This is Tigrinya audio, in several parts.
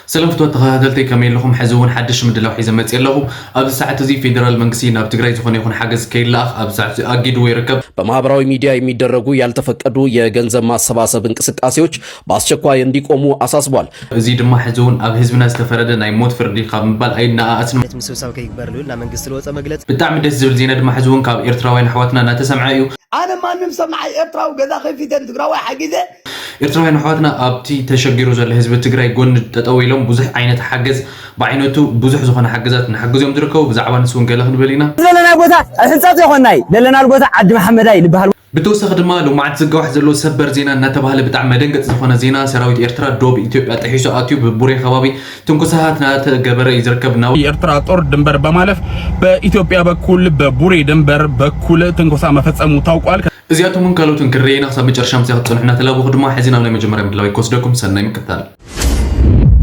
ሰላም ፍትወት ተኸታተልተይ፣ ከመይ ኣለኹም? ሕዚ እውን ሓድሽ ምድላው ሒዘ መፅእ ኣለኹ። ኣብዚ ሰዓት እዚ ፌደራል መንግስቲ ናብ ትግራይ ዝኾነ ይኹን ሓገዝ ከይለኣኽ ኣብዚ ሰዓት እዚ ኣጊድዎ ይርከብ። በማህበራዊ ሚዲያ የሚደረጉ ያልተፈቀዱ የገንዘብ ማሰባሰብ እንቅስቃሴዎች በአስቸኳይ እንዲቆሙ አሳስቧል። እዚ ድማ ሕዚ እውን ኣብ ህዝብና ዝተፈረደ ናይ ሞት ፍርዲ ካብ ምባል ኣይነኣኣስን። ምስብሳብ ከይግበር ልብል ናብ መንግስቲ ዝወፀ መግለፂ። ብጣዕሚ ደስ ዝብል ዜና ድማ ሕዚ እውን ካብ ኤርትራውያን ኣሕዋትና እናተሰምዐ እዩ። ኣነ ማንም ሰብ ንዓይ ኤርትራዊ ገዛ ከፊተ ንትግራዋይ ሓጊዘ። ኤርትራውያን ኣሕዋትና ኣብቲ ተሸጊሩ ዘሎ ህዝቢ ትግራይ ጎኒ ጠጠው ኢሎም ብዙሕ ዓይነት ሓገዝ ብዓይነቱ ብዙሕ ዝኾነ ሓገዛት እናሓገዙ እዮም ዝርከቡ። ብዛዕባ ንሱ እውን ገለ ክንብል ኢና። ዘለና ቦታ ኣብ ሕንፃፅ ይኾናይ ዘለናሉ ቦታ ዓዲ መሓመዳይ ዝበሃል። ብተወሳኺ ድማ ሎማዓት ዝጋዋሕ ዘሎ ሰበር ዜና እናተባህለ ብጣዕሚ መደንገፂ ዝኾነ ዜና፣ ሰራዊት ኤርትራ ዶብ ኢትዮጵያ ጥሒሱ ኣትዩ ብቡሬ ከባቢ ትንኩሳት እናተገበረ እዩ ዝርከብ። ናብ የኤርትራ ጦር ድንበር በማለፍ በኢትዮጵያ በኩል በቡሬ ድንበር በኩል ትንኮሳ መፈጸሙ ታውቋል። እዚኣቶምን ካልኦትን ክረየና ክሳብ መጨረሻ ምሳይ ክትፀንሑ እናተላበኹ ድማ ሕዚ ናብ ናይ መጀመርያ ምድላዊ ክወስደኩም ሰናይ ምክታል።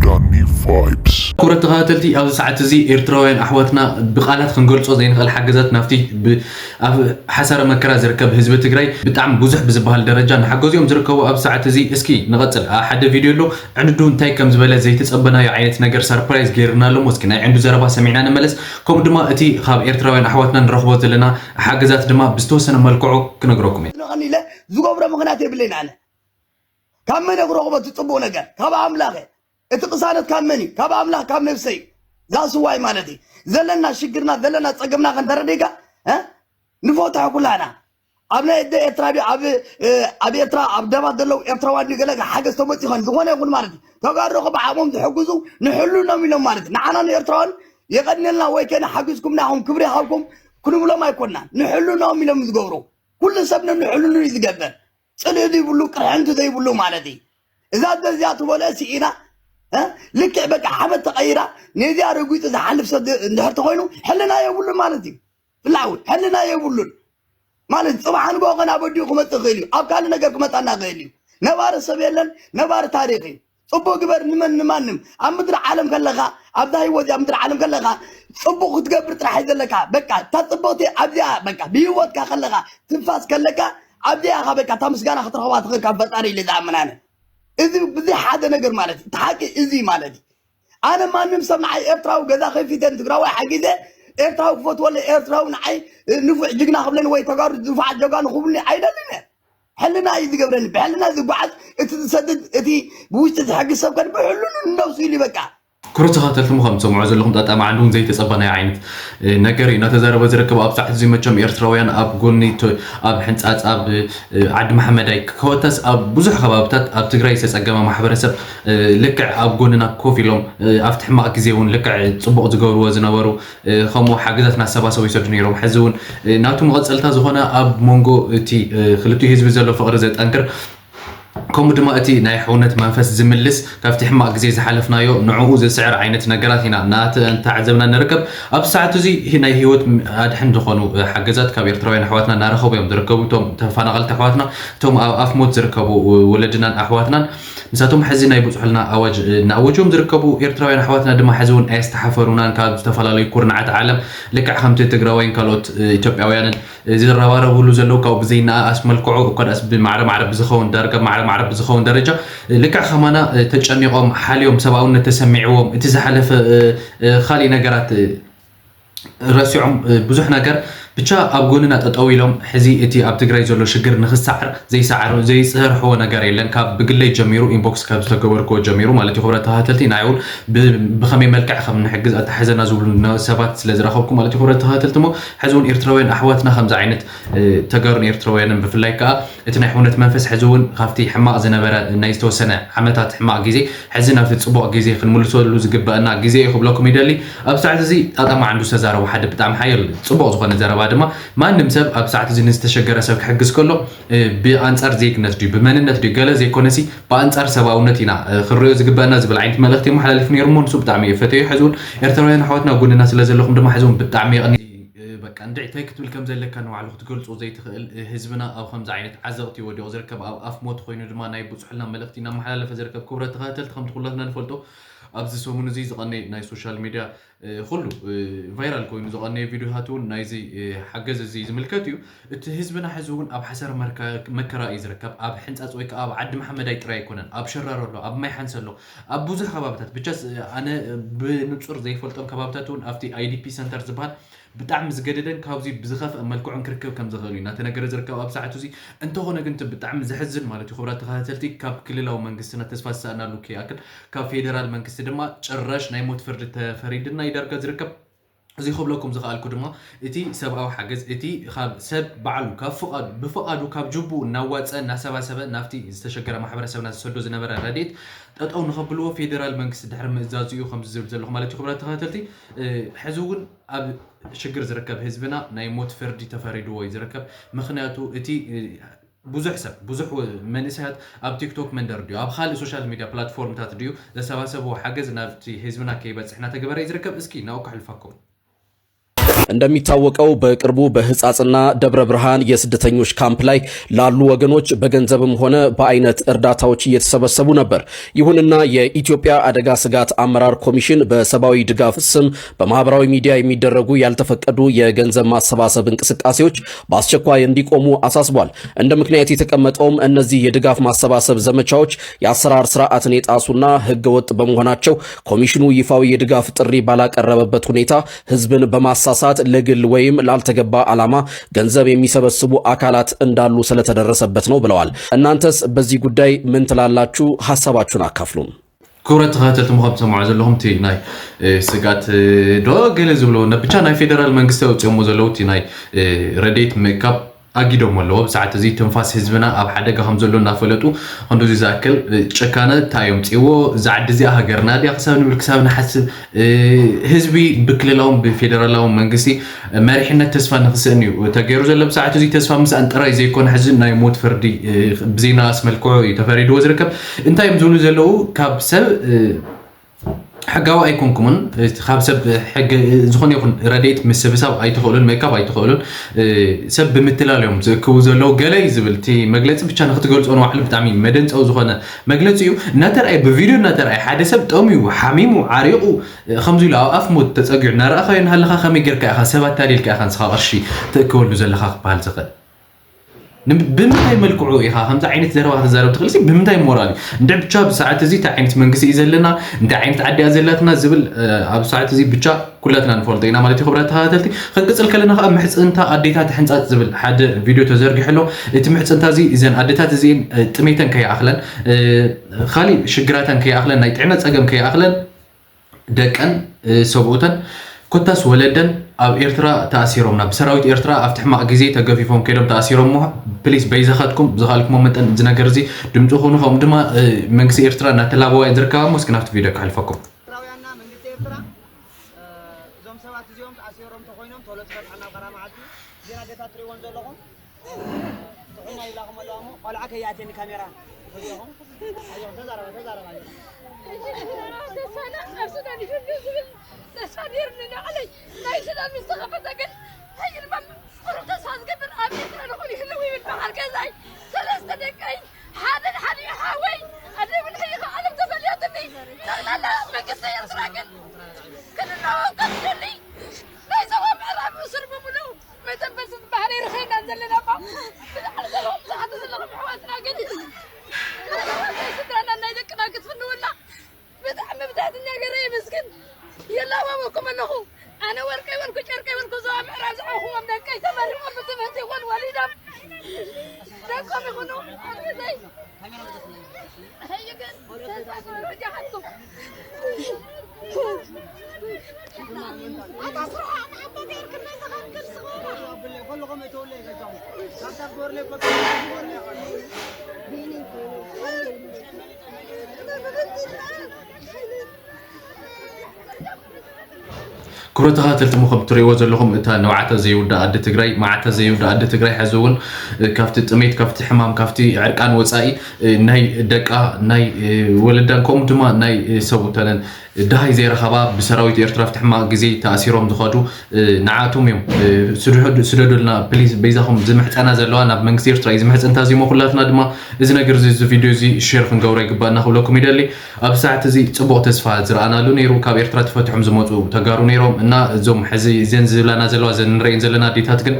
Danny Vibes. ክቡራት ተኸታተልቲ፣ ኣብዚ ሰዓት እዚ ኤርትራውያን ኣሕዋትና ብቃላት ክንገልጾ ዘይንኽእል ሓገዛት ናብቲ ብ- ኣብ ሓሳረ መከራ ዝርከብ ህዝቢ ትግራይ ብጣዕሚ ብዙሕ ብዝበሃል ደረጃ እናሓገዙ እዮም ዝርከቡ። ኣብዚ ሰዓት እዚ እስኪ ንቐጽል። ኣብ ሓደ ቪድዮ ኣሎ፣ ዕንዱ እንታይ ከም ዝበለ ዘይተጸበናዮ ዓይነት ነገር ሰርፕራይዝ ገይርና ኣሎ። እስኪ ናይ ዕንዱ ዘረባ ሰሚዕና ንመለስ። ከምኡ ድማ እቲ ካብ ኤርትራውያን ኣሕዋትና ንረኽቦ ዘለና ሓገዛት ድማ ብዝተወሰነ መልክዑ ክነግረኩም እየ። ንቐኒለ ዝገብሮ ምኽንያት የብለይን ኣነ። ካብ መን ክረኽቦ እቲ ጽቡቕ ነገር? ካብ ኣምላኸ። እቲ ቅሳነት ካብ መን እዩ? ካብ ኣምላኽ፣ ካብ ነብሰ እዩ። ዛስዋይ ማለት እዩ ዘለና ሽግርና ዘለና ጸገምና ከንተረዲጋ ንፈትሖ ኩላና። ኣብ ናይ ኣደ ኤርትራ ድዩ ኣብ ኣብ ኤርትራ ኣብ ደባት ዘለዉ ኤርትራውያን ድዩ ገለ ሓገዝ ተመፂ ይኾን ዝኾነ ይኹን ማለት እዩ። ተጋሩ ብዓቕሞም ዝሕግዙ ንሕልኖም ኢሎም ማለት እዩ። ንዓና ንኤርትራውያን የቐድነልና ወይ ከነ ሓግዝኩምና ኢኹም ክብሪ ይሃብኩም ክንብሎም ኣይኮንና። ንሕልኖም ኢሎም ዝገብሩ ኩሉ ሰብ ነንሕልኑ እዩ ዝገብር። ጽልኢ ዘይብሉ ቅርሕንቲ ዘይብሉ ማለት እዩ። እዛ ዘዚኣ ትበልኦ ስኢና ልክዕ በቃ ሓመድ ተቐይራ ነዚኣ ረጒጡ ዝሓልፍ ሰብ እንድሕር ተኾይኑ ሕልና የብሉን ማለት እዩ። ፍላው ሕልና የብሉን ማለት ጽባሕ ንግሆ ኸን ኣብ ኣዲኡ ክመጽእ ይኽእል እዩ። ኣብ ካልእ ነገር ክመጻና ይኽእል እዩ። ነባሪ ሰብ የለን፣ ነባሪ ታሪኽ እዩ። ጽቡቕ ግበር ንመን ንማንም ኣብ ምድሪ ዓለም ከለኻ ኣብዛ ህይወት እዚኣ ምድሪ ዓለም ከለኻ ጽቡቕ ክትገብር ጥራሕ እዩ ዘለካ። በቃ እታ ጽብቕቲ ኣብዚኣ በቃ ብህይወትካ ከለኻ ትንፋስ ከለካ ኣብዚኣ ኢኻ በቃ እታ ምስጋና ክትረኽባ ትኽእል ካብ ፈጣሪ ኢለ ዝኣምን ኣነ። እዚ ብዚ ሓደ ነገር ማለት እዩ። እቲ ሓቂ እዚ ማለት እዩ። ኣነ ማንም ሰብ ንዓይ ኤርትራዊ ገዛ ከፊተ ንትግራዋይ ሓጊዘ ኤርትራዊ ክፈትወለ ኤርትራዊ ንዓይ ንፉዕ ጅግና ክብለኒ ወይ ተጋሩ ንፉዓት ጀጋኑ ክብሉኒ ኣይደልን እየ። ሕልና እዩ ዝገብረኒ። ብሕልና ዝጓዓዝ እቲ ዝሰድድ እቲ ብውሽጢ ዝሕግዝ ሰብ ከን ብሕልኑ ንነብሱ ኢሉ በቃ። ክቡራት ተኸታተልቲ፣ ከም ትሰምዑ ዘለኹም ጣጣ መዓንዱ እውን ዘይተጸበናዮ ዓይነት ነገር እዩ እናተዛረበ ዝርከብ። ኣብ ሰዓት እዚ መቸም ኤርትራውያን ኣብ ጎኒ ቶ- ኣብ ሕንጻጽ ኣብ ዓዲ መሓመዳይ ኮታስ ኣብ ብዙሕ ከባብታት ኣብ ትግራይ ዝተጸገመ ማሕበረሰብ ልክዕ ኣብ ጎንና ኮፍ ኢሎም ኣብቲ ሕማቕ ግዜ እውን ልክዕ ጽቡቕ ዝገብርዎ ዝነበሩ ከምኡ ሓገዛት እናሰባሰቡ ይሰዱ ነይሮም። ሕዚ እውን ናቱ መቐጸልታ ዝኾነ ኣብ መንጎ እቲ ክልቲኡ ህዝቢ ዘሎ ፍቕሪ ዘጠንክር ከምኡ ድማ እቲ ናይ ሕውነት መንፈስ ዝምልስ ካብቲ ሕማቕ ግዜ ዝሓለፍናዮ ንዕኡ ዝስዕር ዓይነት ነገራት ኢና እናተዓዘብና ንርከብ። ኣብዚ ሰዓት እዚ ናይ ህይወት ኣድሕን ዝኾኑ ሓገዛት ካብ ኤርትራውያን ኣሕዋትና እናረኸቡ እዮም ዝርከቡ። እቶም ተፈናቐልቲ ኣሕዋትና፣ እቶም ኣብ ኣፍ ሞት ዝርከቡ ወለድናን ኣሕዋትናን ንሳቶም ሕዚ ናይ ብፅሑልና ኣዋጅ እናኣወጁ እዮም ዝርከቡ። ኤርትራውያን ኣሕዋትና ድማ ሕዚ እውን ኣየስተሓፈሩናን ካብ ዝተፈላለዩ ኩርናዓት ዓለም ልክዕ ከምቲ ትግራዋይን ካልኦት ኢትዮጵያውያንን ዝረባረብሉ ዘለዉ ካብኡ ብዘይነኣኣስ መልክዑ እኳ ደኣስ ብማዕረ ማዕረ ብዝኸውን ዳርጋ ማዕረ ማዕረ ብዝኸውን ደረጃ ልክዕ ከማና ተጨኒቖም ሓልዮም ሰብኣውነት ተሰሚዕዎም እቲ ዝሓለፈ ካሊእ ነገራት ረሲዖም ብዙሕ ነገር ብቻ ኣብ ጎንና ጠጠው ኢሎም ሕዚ እቲ ኣብ ትግራይ ዘሎ ሽግር ንክሰዓር ዘይሰዓር ዘይፅህርሕዎ ነገር የለን። ካብ ብግለይ ጀሚሩ ኢንቦክስ ካብ ዝተገበርክዎ ጀሚሩ ማለት እዩ። ክብረት ተኸታተልቲ ናይ እውን ብኸመይ መልክዕ ከም ንሕግዝ ኣተሓሕዘና ዝብሉ ሰባት ስለ ዝረኸብኩ ማለት እዩ። ክብረት ተኸታተልቲ ሞ ሕዚ እውን ኤርትራውያን ኣሕዋትና ከምዚ ዓይነት ተጋሩን ኤርትራውያንን ብፍላይ ከዓ እቲ ናይ ሕውነት መንፈስ ሕዚ እውን ካብቲ ሕማቕ ዝነበረ ናይ ዝተወሰነ ዓመታት ሕማቕ ግዜ ሕዚ ናብቲ ፅቡቕ ግዜ ክንምልሰሉ ዝግበአና ግዜ እዩ ክብለኩም ይደሊ። ኣብ ሰዓት እዚ ጣጣ ማዕንዱ ዝተዛረቡ ሓደ ብጣዕሚ ሓየል ፅቡቕ ዝኾነ ዘረባ ድማ ማንም ሰብ ኣብ ሰዓት እዚ ንዝተሸገረ ሰብ ክሕግዝ ከሎ ብኣንፃር ዜግነት ድዩ ብመንነት ድዩ ገለ ዘይኮነሲ ብኣንፃር ሰብኣውነት ኢና ክንሪኦ ዝግበአና ዝብል ዓይነት መልእኽቲ የመሓላሊፉ ነይሩ እሞ ንሱ ብጣዕሚ እየ ፈተዮ። ሕዚ እውን ኤርትራውያን ኣሕዋትና ጎንና ስለ ዘለኹም ድማ ሕዚ እውን ብጣዕሚ የቐኒ በቃ እንድዒ እንታይ ክትብል ከም ዘለካ ንባዕሉ ክትገልጾ ዘይትኽእል ህዝብና ኣብ ከምዚ ዓይነት ዓዘቕቲ ወዲቑ ዝርከብ ኣብ ኣፍ ሞት ኮይኑ ድማ ናይ ብፁሕልና መልእኽቲ እናመሓላለፈ ዝርከብ ክቡራት ተኸታተልቲ ከምቲ ኩላትና ንፈልጦ ኣብዚ ሰሙን እዚ ዝቐነየ ናይ ሶሻል ሚድያ ኩሉ ቫይራል ኮይኑ ዝቐነየ ቪድዮታት እውን ናይዚ ሓገዝ እዚ ዝምልከት እዩ። እቲ ህዝብና ሕዚ እውን ኣብ ሓሰር መከራ እዩ ዝርከብ። ኣብ ሕንፃፅ ወይ ከዓ ኣብ ዓዲ መሓመዳይ ጥራይ ኣይኮነን፣ ኣብ ሸራሮ ኣሎ፣ ኣብ ማይ ሓንሰ ኣሎ፣ ኣብ ብዙሕ ከባብታት ብቻ ኣነ ብንፁር ዘይፈልጦም ከባብታት እውን ኣብቲ ኣይዲፒ ሰንተር ዝበሃል ብጣዕሚ ዝገደደን ካብዚ ብዝኸፍአ መልክዑን ክርከብ ከም ዝኽእል እዩ እናተነገረ ዝርከብ ኣብ ሰዓቱ እዚ። እንተኾነ ግን እቲ ብጣዕሚ ዘሕዝን ማለት እዩ ክቡራት ተኸታተልቲ፣ ካብ ክልላዊ መንግስትና ተስፋ ዝሰኣናሉ ከይኣክል ካብ ፌደራል መንግስቲ ድማ ጭራሽ ናይ ሞት ፍርዲ ተፈሪድና እዩ ዳርጋ ዝርከብ። እዚ ክብለኩም ዝኸኣልኩ ድማ እቲ ሰብኣዊ ሓገዝ እቲ ካብ ሰብ ባዕሉ ካብ ፍቓዱ ብፍቓዱ ካብ ጅቡኡ እናዋፀ እናሰባሰበ ናብቲ ዝተሸገረ ማሕበረሰብና ዝሰዶ ዝነበረ ረድኤት ጠጠው ንኸብልዎ ፌደራል መንግስቲ ድሕሪ ምእዛዙ እዩ ከምዚ ዝብል ዘለኹ ማለት እዩ ክቡራት ተኸታተልቲ። ሕዚ እውን ኣብ ሽግር ዝርከብ ህዝብና ናይ ሞት ፍርዲ ተፈሪድዎ እዩ ዝርከብ። ምክንያቱ እቲ ብዙሕ ሰብ ብዙሕ መንእሰያት ኣብ ቲክቶክ መንደር ድዩ ኣብ ካልእ ሶሻል ሚድያ ፕላትፎርምታት ድዩ ዘሰባሰብዎ ሓገዝ ናብቲ ህዝብና ከይበፅሕ እናተገበረ እዩ ዝርከብ። እስኪ ናብኡ ከሕልፈኩም። እንደሚታወቀው በቅርቡ በህጻጽና ደብረ ብርሃን የስደተኞች ካምፕ ላይ ላሉ ወገኖች በገንዘብም ሆነ በአይነት እርዳታዎች እየተሰበሰቡ ነበር። ይሁንና የኢትዮጵያ አደጋ ስጋት አመራር ኮሚሽን በሰብአዊ ድጋፍ ስም በማህበራዊ ሚዲያ የሚደረጉ ያልተፈቀዱ የገንዘብ ማሰባሰብ እንቅስቃሴዎች በአስቸኳይ እንዲቆሙ አሳስቧል። እንደ ምክንያት የተቀመጠውም እነዚህ የድጋፍ ማሰባሰብ ዘመቻዎች የአሰራር ስርዓትን የጣሱና ህገወጥ በመሆናቸው ኮሚሽኑ ይፋዊ የድጋፍ ጥሪ ባላቀረበበት ሁኔታ ህዝብን በማሳሳት ለግል ወይም ላልተገባ ዓላማ ገንዘብ የሚሰበስቡ አካላት እንዳሉ ስለተደረሰበት ነው ብለዋል። እናንተስ በዚህ ጉዳይ ምን ትላላችሁ? ሐሳባችሁን አካፍሉን። ክቡራት ተኸታተልቲ፣ ምዃን ትሰምዑ ዘለኹም እቲ ናይ ስጋት ዶ ገለ ዝብሎ ብቻ ናይ ፌደራል መንግስቲ ኣውፅኦሞ ዘለዉ እቲ ናይ ረድኤት ምእካብ ኣጊዶሞ ኣለዎ። ብሰዓት እዚ ትንፋስ ህዝብና ኣብ ሓደጋ ከም ዘሎ እናፈለጡ ክንድዚ ዝኣክል ጭካነ እንታይ እዮም ፅዎ? እዛ ዓዲ እዚኣ ሃገርና ድያ ክሳብ ንብል ክሳብ ንሓስብ ህዝቢ ብክልላውን ብፌደራላውን መንግስቲ መሪሕነት ተስፋ ንክስእን እዩ ተገይሩ ዘሎ። ብሰዓት እዚ ተስፋ ምስኣን ጥራይ ዘይኮነ ሕዚ ናይ ሞት ፍርዲ ብዘይናኣስ መልክዑ እዩ ተፈሪድዎ ዝርከብ። እንታይ እዮም ዝብሉ ዘለዉ? ካብ ሰብ ሕጋዊ ኣይኮንኩምን፣ ካብ ሰብ ሕጊ ዝኾነ ይኹን ረድኤት ምስብሳብ ኣይትኽእሉን፣ ምእካብ ኣይትኽእሉን፣ ሰብ ብምትላል እዮም ዝእክቡ ዘለዉ ገለ እዩ ዝብል እቲ መግለፂ። ብቻ ንክትገልፆ ንባዕሉ ብጣዕሚ መደንፀዊ ዝኾነ መግለፂ እዩ። እናተርኣየ ብቪድዮ እናተርኣየ ሓደ ሰብ ጠምዩ ሓሚሙ ዓሪቑ ከምዚ ኢሉ ኣብ ኣፍ ሞት ተፀጊዑ እናረኣኻዮ እናሃለኻ ከመይ ጌርካ ኢኻ ሰብ ኣታሊልካ ኢኻ ንስኻ ቅርሺ ትእክበሉ ዘለኻ ክበሃል ዝኽእል? ን- ብምንታይ መልክዑ ኢኻ ከምዚ ዓይነት ዘረባ ክትዛረብ ትኽእል ሲ? ብምንታይ ሞራል እዩ እንድዕ ብቻ ብሰዓት እዚ እንታይ ዓይነት መንግስቲ እዩ ዘለና እንታይ ዓይነት ዓዲ እያ ዘላትና ዝብል ኣብ ሰዓት እዚ ብቻ ኩላትና ንፈልጦ ኢና ማለት እዩ። ክብራት ተኸታተልቲ ክንቅፅል ከለና ከዓ ምሕፅንታ ኣዴታት ሕንፃፅ ዝብል ሓደ ቪድዮ ተዘርጊሑ ኣሎ። እቲ ምሕፅንታ እዚ እዘን ኣዴታት እዚኤን ጥሜተን ከይኣኽለን ካሊእ ሽግራተን ከይኣኽለን ናይ ጥዕና ፀገም ከይኣኽለን ደቀን ሰብኡተን ኮታስ ወለደን ኣብ ኤርትራ ተኣሲሮምና ብሰራዊት ኤርትራ ኣብቲ ሕማቕ ግዜ ተገፊፎም ከይዶም ተኣሲሮም እሞ ፕሊስ በይዛኻትኩም ዝኸኣልኩሞ መጠን እዚ ነገር እዚ ድምፂ ኩኑ ከምኡ ድማ መንግስቲ ኤርትራ እናተላበዋ እየን ዝርከባ እሞ እስኪ ናብቲ ቪድዮ ከሕልፈኩም። ኤርትራውያንና መንግስቲ ኤርትራ እዞም ሰባት እዚኦም ተኣሲሮም ተኮይኖም ቶሎ ትፈትሖ ናብ ቀዳማዓቲ ዜና ደታ ትሪእዎን ዘለኹም ጥዑይ ናይ ላኹም ኣለዋ እሞ ቆልዓ ከይኣትየኒ ካሜራ ሪኢኹም ኣየኹም ተዛረባ ተዛረባ ኣየኹም ተስፋ ነይሩኒ ንባዕለይ ናይ ሱዳን ምስ ተኸፈተ ግን ሕጂ ድማ ቁሩብ ተስፋ ዝገብር ኣብ ኤርትራ ንኹን ይህልው ይብል በዓል ገዛይ ሰለስተ ደቀይ ሓደን ሓዲኡ ሓወይ ኣደይ ብልሒ ይኸኣሎም ተፈልዮትኒ ጠቕላላ መንግስቲ ኤርትራ ግን ክንናወቀትሉኒ ናይ ዞባ ምዕራብ ሱር ብምሉእ መተንፈሲ ዝበሃል ኣይረኸብናን ዘለና እሞ ብዛዕባ ዘለዎም ዝሓተ ዘለኹም ኣሕዋትና ግን ናይ ስድራና ናይ ደቅና ክትፍንውና ብጣዕሚ ብትሕትና ገረ የመስግን የላዋወኩም ኣለኹ ኣነ ወርቀ ይበልኩ ጨርቀ ይበልኩ ዞባ ምዕራብ ዝዓኹዎም ደቀይ ተመሪቖም ብትምህርቲ ይኹን ወሊዶም ደቆም ይኹኑ ኣግዘይ ሕጂ ግን ተንሳፈሩ እጃኻትኩም ክብረት ተኸታተልቲ፣ ከም እትርእይዎ ዘለኹም፣ እታ ንብዓታ ዘይውዳ ኣደ ትግራይ፣ መዓታ ዘይውዳ ኣደ ትግራይ፣ ሕዚ እውን ካብቲ ጥሜት፣ ካብቲ ሕማም፣ ካብቲ ዕርቃን ወፃኢ ናይ ደቃ፣ ናይ ወለዳን ከምኡ ድማ ናይ ሰብኡተንን ድሃይ ዘይረኸባ፣ ብሰራዊት ኤርትራ ኣብቲ ሕማቕ ግዜ ተኣሲሮም ዝኸዱ ንዓቶም እዮም። ስደዱልና ፕሊስ፣ በይዛኹም ዝምሕፀና ዘለዋ ናብ መንግስቲ ኤርትራ እዩ ዝምሕፀን። እንታዚሞ ኩላትና ድማ እዚ ነገር እዚ፣ እዚ ቪድዮ እዚ ሼር ክንገብሮ ይግባና ክብለኩም ይደሊ። ኣብ ሰዓት እዚ ጽቡቕ ተስፋ ዝረኣናሉ ነይሩ። ካብ ኤርትራ ተፈትሖም ዝመጹ ተጋሩ ነይሮም እና እዞም ሕዚ እዘን ዝብላና ዘለዋ፣ እዘን ንርእየን ዘለና ኣዴታት ግን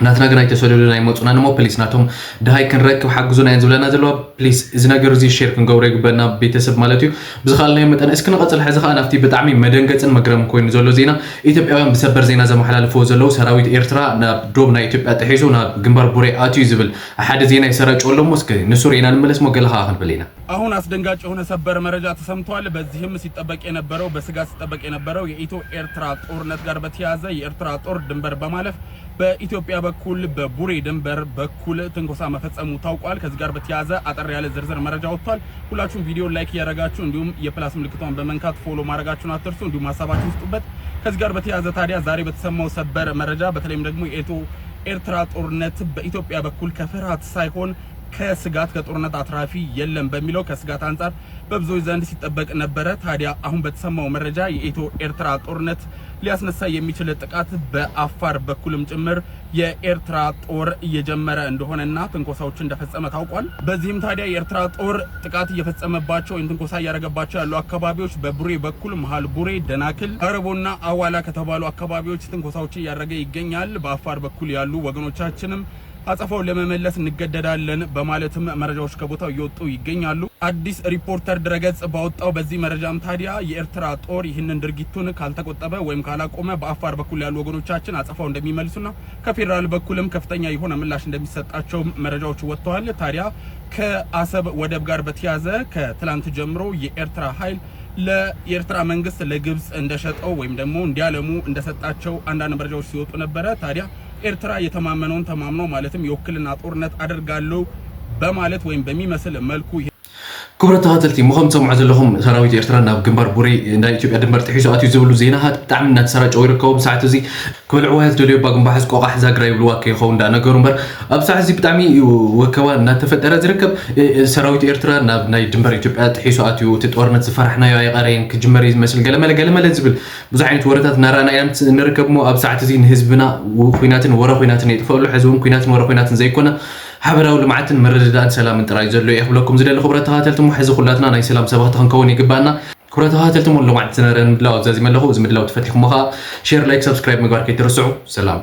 ናትና ግን ኣይተሰደዱን ኣይመጹናን እሞ ፕሊስ ናቶም ድሃይ ክንረክብ ሓግዙና እየን ዝብለና ዘለዋ። ፕሊስ እዚ ነገር እዚ ሼር ክንገብሮ ይግበና ቤተሰብ ማለት እዩ። ብዝኸኣልናዮ መጠን እስኪ ንቐጽል። ሕዚ ኸኣ ናብቲ ብጣዕሚ መደንገጽን መግረምን ኮይኑ ዘሎ ዜና፣ ኢትዮጵያውያን ብሰበር ዜና ዘመሓላልፍዎ ዘለዉ ሰራዊት ኤርትራ ናብ ዶብ ናይ ኢትዮጵያ ጥሒሱ ናብ ግንባር ቡሬ ኣትዩ ዝብል ሓደ ዜና ይሰራጭ ኣሎ እሞ እስኪ ንሱ ርኢና ንመለስ እሞ ገለ ኸኣ ክንብል ኢና። አሁን አስደንጋጭ የሆነ ሰበር መረጃ ተሰምቷል። በዚህም ሲጠበቅ የነበረው በስጋት ሲጠበቅ የነበረው የኢትዮ ኤርትራ ጦርነት ጋር በተያያዘ የኤርትራ ጦር ድንበር በማለፍ በኢትዮጵያ በኩል በቡሬ ድንበር በኩል ትንኮሳ መፈጸሙ ታውቋል። ከዚህ ጋር በተያያዘ አጠር ያለ ዝርዝር መረጃ ወጥቷል። ሁላችሁም ቪዲዮ ላይክ እያደረጋችሁ እንዲሁም የፕላስ ምልክቷን በመንካት ፎሎ ማድረጋችሁን አትርሱ። እንዲሁም ሀሳባችሁን ስጡበት። ከዚህ ጋር በተያያዘ ታዲያ ዛሬ በተሰማው ሰበር መረጃ በተለይም ደግሞ የኢትዮ ኤርትራ ጦርነት በኢትዮጵያ በኩል ከፍርሃት ሳይሆን ከስጋት፣ ከጦርነት አትራፊ የለም በሚለው ከስጋት አንጻር በብዙዎች ዘንድ ሲጠበቅ ነበረ። ታዲያ አሁን በተሰማው መረጃ የኢትዮ ኤርትራ ጦርነት ሊያስነሳ የሚችል ጥቃት በአፋር በኩልም ጭምር የኤርትራ ጦር እየጀመረ እንደሆነና ትንኮሳዎች እንደፈጸመ ታውቋል። በዚህም ታዲያ የኤርትራ ጦር ጥቃት እየፈጸመባቸው ወይም ትንኮሳ እያደረገባቸው ያሉ አካባቢዎች በቡሬ በኩል መሃል ቡሬ፣ ደናክል፣ አረቦና አዋላ ከተባሉ አካባቢዎች ትንኮሳዎች እያደረገ ይገኛል። በአፋር በኩል ያሉ ወገኖቻችንም አጸፋውን ለመመለስ እንገደዳለን በማለትም መረጃዎች ከቦታው እየወጡ ይገኛሉ። አዲስ ሪፖርተር ድረገጽ ባወጣው በዚህ መረጃም ታዲያ የኤርትራ ጦር ይህንን ድርጊቱን ካልተቆጠበ ወይም ካላቆመ በአፋር በኩል ያሉ ወገኖቻችን አጸፋው እንደሚመልሱና ከፌዴራል በኩልም ከፍተኛ የሆነ ምላሽ እንደሚሰጣቸው መረጃዎች ወጥተዋል። ታዲያ ከአሰብ ወደብ ጋር በተያያዘ ከትላንት ጀምሮ የኤርትራ ኃይል ለኤርትራ መንግስት ለግብጽ እንደሸጠው ወይም ደግሞ እንዲያለሙ እንደሰጣቸው አንዳንድ መረጃዎች ሲወጡ ነበረ። ታዲያ ኤርትራ የተማመነውን ተማምኖ ማለትም የውክልና ጦርነት አደርጋለሁ በማለት ወይም በሚመስል መልኩ ይሄ ክቡራት ተኸታተልቲ፣ ምኸም ትሰምዑ ዘለኹም ሰራዊት ኤርትራ ናብ ግንባር ቡሬ ናይ ኢትዮጵያ ድንበር ጥሒሱ ኣትዩ ዝብሉ ዜናታት ብጣዕሚ እናተሰራጨው ይርከቡ። ብሰዓት እዚ ክበልዕዋ እያ ትደልዮ፣ እባ ግንባር ሕዝ ቆቓሕ ዛግራ ይብልዋ ከይኸውን ዳኣ ነገሩ እምበር፣ ኣብ ሰዓት እዚ ብጣዕሚ እዩ ወከባ እናተፈጠረ ዝርከብ። እ፣ እ፣ ሰራዊት ኤርትራ ናብ ናይ ድንበር ኢትዮጵያ ጥሒሱ ኣትዩ፣ እቲ ጦርነት ዝፈራሕናዮ ኣይቐረየን፣ ክጅመር እዩ ዝመስል፣ ገለመለ ገለመለ ዝብል ብዙሕ ዓይነት ወረታት እናረኣና ኢና ንስ-፣ ንርከብ እሞ፣ ኣብ ሰዓት እዚ ንህዝብና ው-፣ ኲናትን ወረ ኲናትን የጥፈሉ። ሕዚ እውን ኲናትን ወረ ኲናትን ዘይኮነ፣ ሓበራዊ ልምዓትን ምርድዳእን ሰላምን ጥራይ ዘሎ እየ ክብለኩም ዝደሊ። ክቡራት ተኸታተልቲ እሞ፣ ሕዚ ኩላትና ናይ ሰላም ሰበኽቲ ክንከውን ይግባና። ክቡራት ተኸታተልቲ እሞ፣ ሎማዕንቲ ዝነበረ ምድላው ኣብዛዚመ ኣለኹ። እዚ ምድላው ተፈቲኹሞ ኸኣ ሼር፣ ላይክ፣ ሰብስክራይብ ምግባር ከይትርስዑ። ሰላም።